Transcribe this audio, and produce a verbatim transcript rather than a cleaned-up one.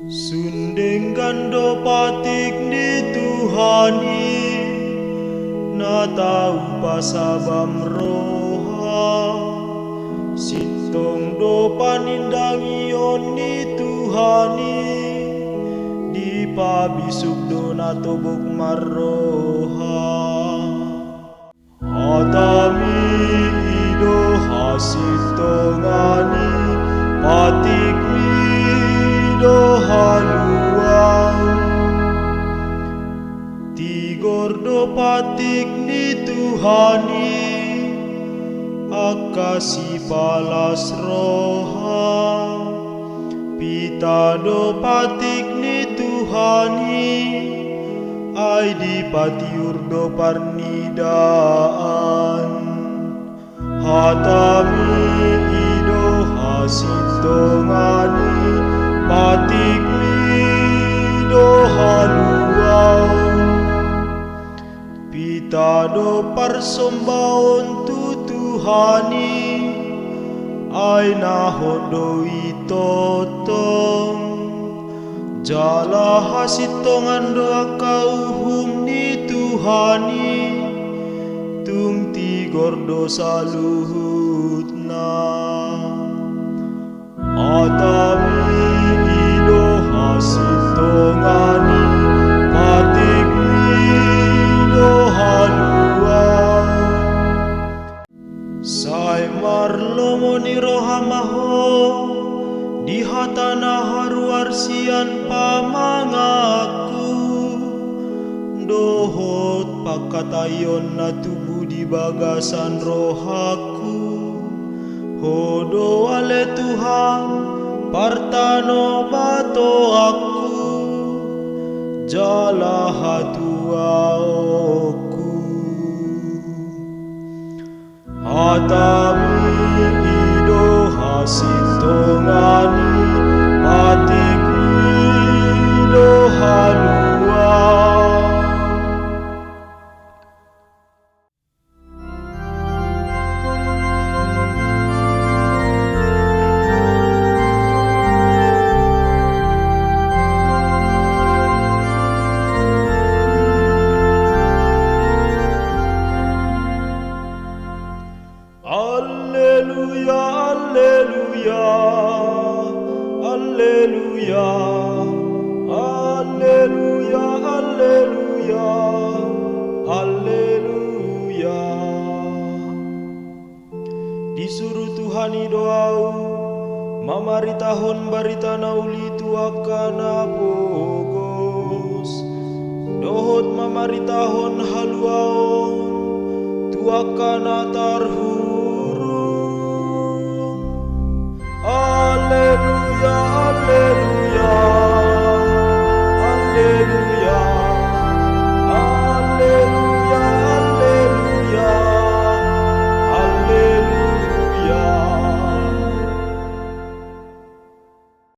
Sun denggan do patik ni Tuhan i, na tau pasabam roha. Sintong do panindangion ni Tuhan i, dipabisuk do na tobok marroha. Hatami i do hasintongan i, patikmi i do haluaon. Tigor do patik ni Tuhan i, angka sipalas roha. Pita do patik ni Tuhan i, ai dipatiur do parnidaan. Hatami i do hasintongan i, patikmi i do haluaon. Pita do parsombaon tu Tuhan i, ai na hot do i tongtong. Jala hasintongan do angka uhum ni Tuhan i, tung tigor do saluhutna. Hatami i do hasintongan i, patikmi i do haluaon. Sai marlomo ni roha ma ho di hata na haruar sian pamanganku, dohot pangkataion na tubu di bagasan rohangku. Ho do ale Tuhan, partanobatoanku, jala hatuaonku. Hatami i do hasintongan i, patikmi i do haluaon. Alleluia, alleluia, alleluia, alleluia, alleluia, alleluia. Disuru Tuhan i do ahu mamaritahon barita na uli tu angka na pogos, dohot mamaritahon haluaon tu angka na tarhurung. Alleluia,